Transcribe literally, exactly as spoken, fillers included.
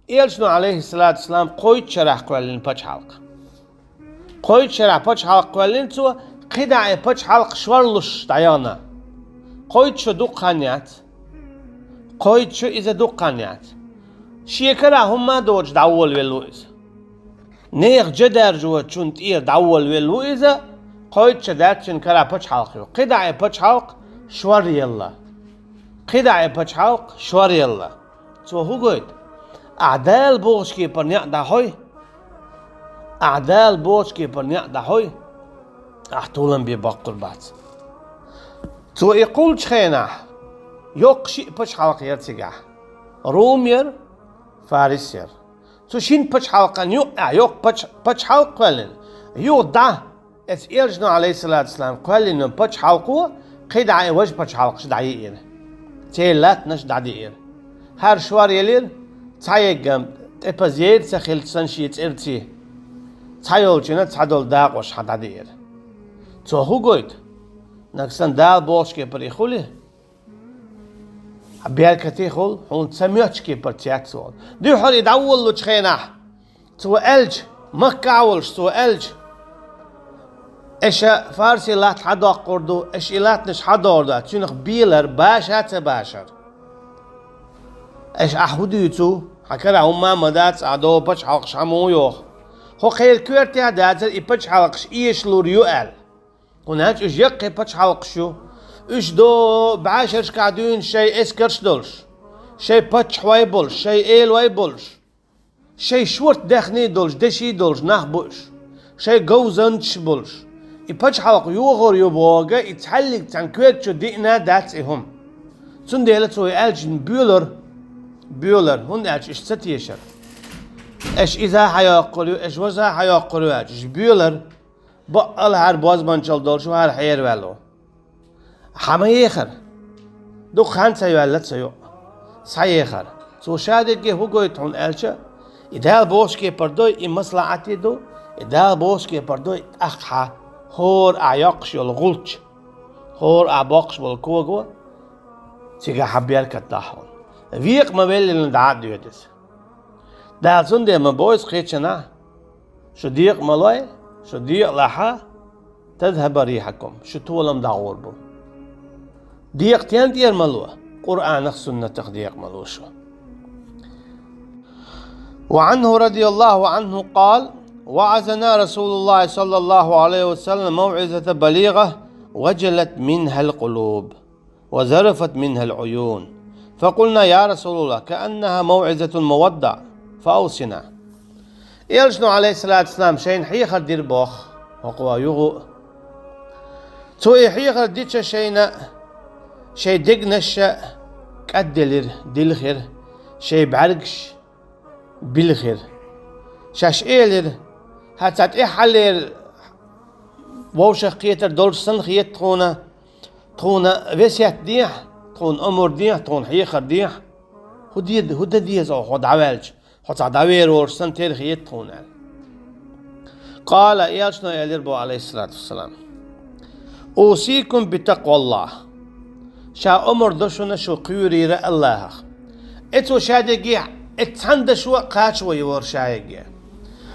Элчано, алейхиссалату вассалам, кхойтта шарахь кхоьллина пачхьалкх. Кхойтта шарахь пачхьалкх кхоьллина цо, кхидӀа и пачхьалкх шорлуш дӀаяхана. Кхойтта шо дукха хан яц. Кхойтта шо иза дукха хан яц. Шен кара хӀумма а доцуш дӀаволавелла ву иза. Нехан жа даьржочун тӀера дӀаволавелла ву иза, кхойтта шо даьччун кара пачхьалкх ю. КхидӀа и пачхьалкх шоръелла. КхидӀа и пачхьалкх шоръелла. Цо хӀун гойту? Ахь Дала бохучу кепара некъ дӀахьой. Ахь Дала бохучу кепара некъ дӀахьой. Ахь толам бе баккхур бац. Цо и кхуллучу хенахь, йоккха шиъ пачхьалкх яра цигахь. Рум яра, Фарис яра. Цу шина пачхьалкхан юкъахь йоккха пач-, пачхьалкх кхоьллина. Юха дӀа, эцу Элчано, алейхиссалату вассалам, кхоьллина пачхьалкхо, кхидӀа и важа пачхьалкхаш дӀайиира. Церан латтанаш дӀадиира. ХӀара шоръелира, цхьа еггам тӀепаза яйра ца хилча санна шен цӀерций. Цхьайолчунна цхьадолу дакъош хьан дӀадиира. Цо хӀун гойту? Нагахь санна Дала бохучу кепара и хуьлий? Беркате хуьлу, хьуна ца моьттучу кепара ца яц вахана. Дуьххьара и дӀаволлучу хенахь, цо аьлча, Маккахь а волуш цо аьлча: «Аша фарсий латта хьадоккхур ду, аша и латтанаш хьадор ду», цуьнах белар, баша а ца башар. Аша ахь хӀун дуьйцу? Хьан кара хӀумма а ма дац, ахь догӀу пачхьалкхаш хьан муха йоху? Хьо кхеран коьртехь а дацара и пачхьалкхаш эшалур ю аьлла. ХӀунда аьлча уьш яккхий пачхьалкхаш ю. Уьш до бӀешерашкахь дуьйна шайн эскарш а долуш, шайн паччахьой а болуш, шайн элой а болуш, шайн шорта даьхний а долуш, деши а долуш нах бу уьш. Шайн говзанчаш а болуш. И пачхьалкх йохор ю боху, и цхьаьллиг цхьана коьрта чу диъна а дац и хӀума. Цундела цо и аьллачунна боьлар, боьлар, хӀунда аьлча уьш ца тешара. Аша иза а хьайоккхур ю, аша важа а хьайоккхур ю аьлча, уьш боьлар. Баккъал хӀара бозбанчалла долуш ву, хӀара хьераваьлла ву. Хьан ма ехара? Дукха хан ца йоьлла ца ю. Схьаехара. Цо ша дерриге хӀун гойту хьуна аьлча, и Дала бохучу кепара дой, и маслахьате ду, и Дала бохучу кепара дой, тӀаккха хьан хӀора ахь йоккхуш йолу гӀулч, хӀора ахь боккхуш болу кого, цигахь хьан беркат дахьа хьуна. Векъа ма веллина дӀа а доьду иза. Дала цундела ма боху иза кхечанхьа: «Шу декъа ма лой, шу декъалахь, тазхьаба рихьукум, шу толам дӀагӀур бу». Декъа стенна тӀера ма ло? Къуръанах, суннатах декъа ма ло шу. وعنه رضي الله عنه قال: وعظنا رسول الله صلى الله عليه وسلم موعظة بليغة وجلت منها القلوب وذرفت منها العيون. فقلنا: يا رسول الله، كأنها موعظة المودع، فأوصنا. Элчано, алейхиссалату вассалам, шайна хьехар дира боху, хӀокхо юха а. Цо и хьехар дича шайна, шайн дегнаш а кӀадделира, дилхира, шайн бӀаьргаш билхира. Шаьш элира: «ХӀан, цхьа тӀаьххьаллера вовшах кхетар долуш санна хета тхуна, тхуна весет дехьа, тхуна омра дехьа, тхуна хьехар дехьа. ХӀун де-, хӀун дан деза хьо дӀаваьлча? Хьо цхьа дӀавер волуш санна тера хета тхуна», аьлла. Къала, Элчано элира боху, алейхиссалату вассалам: «Усикум битакъваллах». Ша омра до шуна шу кхоьрийра Аллахах. Эцо ша дегехь, эцу цхьана дашо а кхачо йора ша егге.